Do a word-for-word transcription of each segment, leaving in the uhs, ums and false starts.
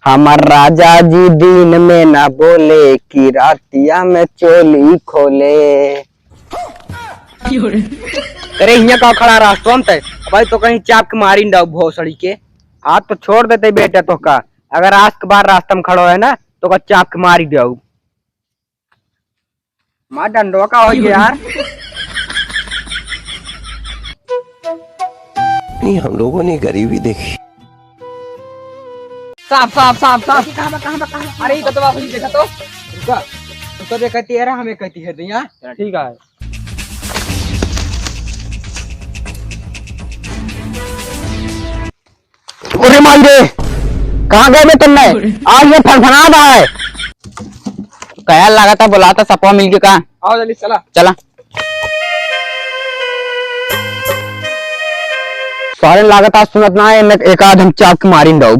हमार राजा जी दिन में ना बोले कि रातिया में चोली खोले। अरे हियाँ का खड़ा रास्ता में तय? भाई तो कहीं चाप के मारी ना भोसड़ी के। हाथ तो छोड़ देते बेटा तो का, अगर आज के बाद रास्ता में खड़ो है ना तो का चाप के मारी दे। मार डंडवा का हो गया यार। नहीं, हम लोगों ने गरीबी देखी। साफ, साफ, साफ, साफ। कहाँ बा, कहाँ बा, कहाँ बा? अरे, ये तो बाबू जी देखा तो। रुका। तो देखती है, हमें कहती है, नहीं, हाँ? ठीक है। अरे माई रे, कहाँ गए बे तुमने? आज ये फनफना रहा है। कया लागत है, बुलाता सपवा मिल के का? आओ जल्दी चला। चला। सारे लागत आज सुनत ना है, एक आध हम चाप के मारिन दो।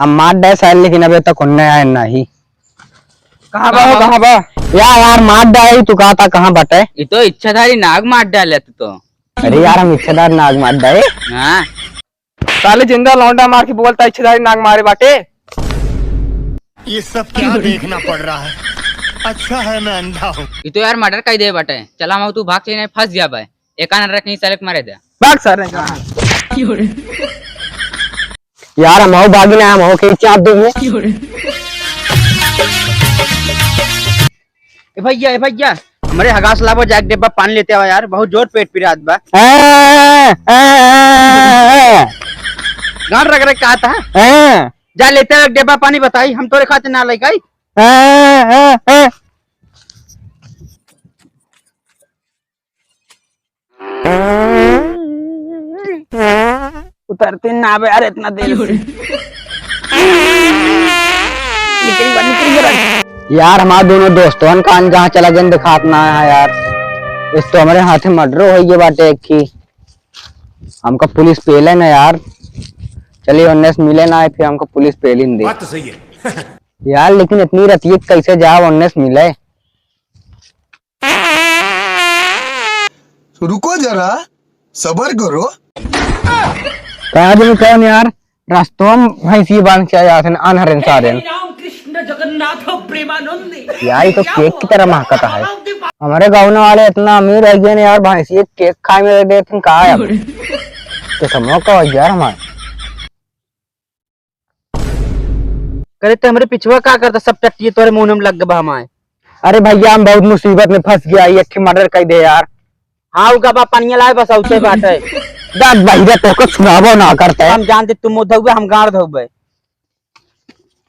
हम मार डाए सारे, लेकिन अबे तक उन्ने आए नहीं। कहाँ बा हो, कहाँ बा? या यार, मार डाए, तू कहा था कहाँ बटे? ये तो इच्छाधारी नाग मार डाले तू तो। अरे यार, हम इच्छाधारी नाग मार डाए। हाँ। साले जिंदा लौंडा मार के बोलता इच्छाधारी नाग मारे बाटे। ये सब क्या देखना पड़ रहा है? अच्छा है मैं अंधा हूँ। ये तो यार मर्डर कर दे बाटे। चला हम तू भाग के नहीं फंस गया भाई। एक आना रख नहीं साले को मारे दे। भाग सारे का। यार हम आओ भागी ना, हम आओ के चाप देंगे। ए भैया, ए भैया, हमरे हगास लावा, जाके डेब्बा पानी लेते आवा यार, बहुत जोर पेट पिरात बा। ए, ए, ए, ए, ए। गांड रगड़े का था? ए। जा लेते आवा एक डेब्बा पानी, बताई, हम तोरे खातिर ना लेके आई। ए, ए, ए। उतरती ना बे यार इतना देर से। निकल बा, निकल बा। यार, हमार दोनों दोस्तवन का अनजान चला गए, दिखात ना है यार। इस तो हमरे हाथे मर्डरो होइ गए बाटे एक ही। हमका पुलिस पेले ना यार। चलिए, उन्नीस मिले ना है, फिर हमका पुलिस पेलिन दे। बात तो सही है। यार, लेकिन इतनी रतिये कैसे जाओ उन्नीस मिले? रुको जरा, सबर करो। का आदमी कौन यार? रास्तों में भैंसी बांध के आ जाते हैं, अनहरन सारे। हे राम कृष्ण जगन्नाथ प्रेमानंद। यार, ये तो केक की तरह महकता है। हमारे गाँव वाले इतना अमीर है गए ना यार, भैंसी केक खाए में देते हैं, कहाँ है अब? तो समझो का हो यार हमारे। करे ते हमरे पिछुआ का करता, सब टट्टिए तोरे मुंह में लग गबा हमारे। अरे भैया, हम बहुत मुसीबत में फंस गया, ये एक ठे मर्डर कर दे यार। हाँ, उ गबा पनिया लाए, बस औते बाटे। दाद भैया, तोको सुनाबो ना करते। हम जानते तू मुँह धोबे, हम गाड़ धोबे।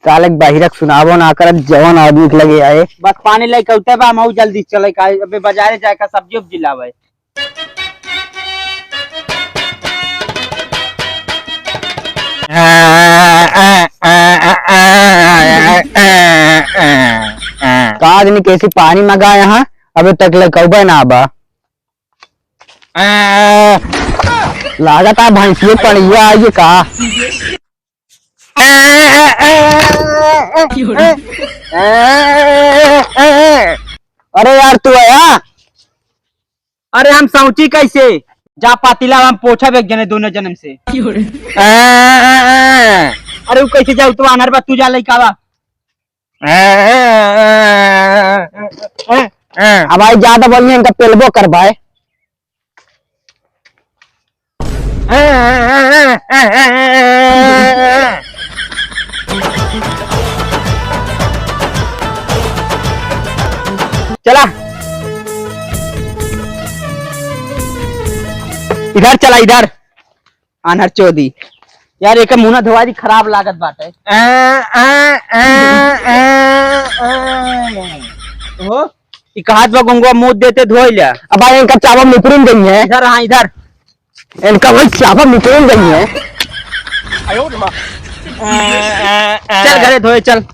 साले के बाहिरक सुनाबो ना करत, जवन आदमी के लगे आए। बस पानी लेके औते बा, हम आऊ जल्दी चले का, अबे बाजारे जाए का सब्जी उब्जी लावे। का आदमी कैसी पानी मंगा यहाँ, अबे तक लकौबे ना बा। लागत आ भैंसिए पड़िया आई का। अरे यार, तू आया? अरे हम सौची कैसे? जा पातीला, हम पोछा बेग जने दोनों जन्म से। अरे उ कैसे जाऊ? तू आनर बा, तू जा लइका बा। अब आई ज्यादा बोलिए, इनका पेलबो करबाए। चला, इधर चला, इधर। आन्हर चोदी। यार, एकर मुंह ना धोवाई दी, खराब लागत बाटे। आ, आ, आ, आ, आ। हो, ई कहात बा गंगवा मुंह देते धोई ले। अब भाई, इनका चाबा मुकरिन गई है। इधर, हाँ, इधर। इनका वही चाबा मुकरिन गई है। चल घरे धोए, चल।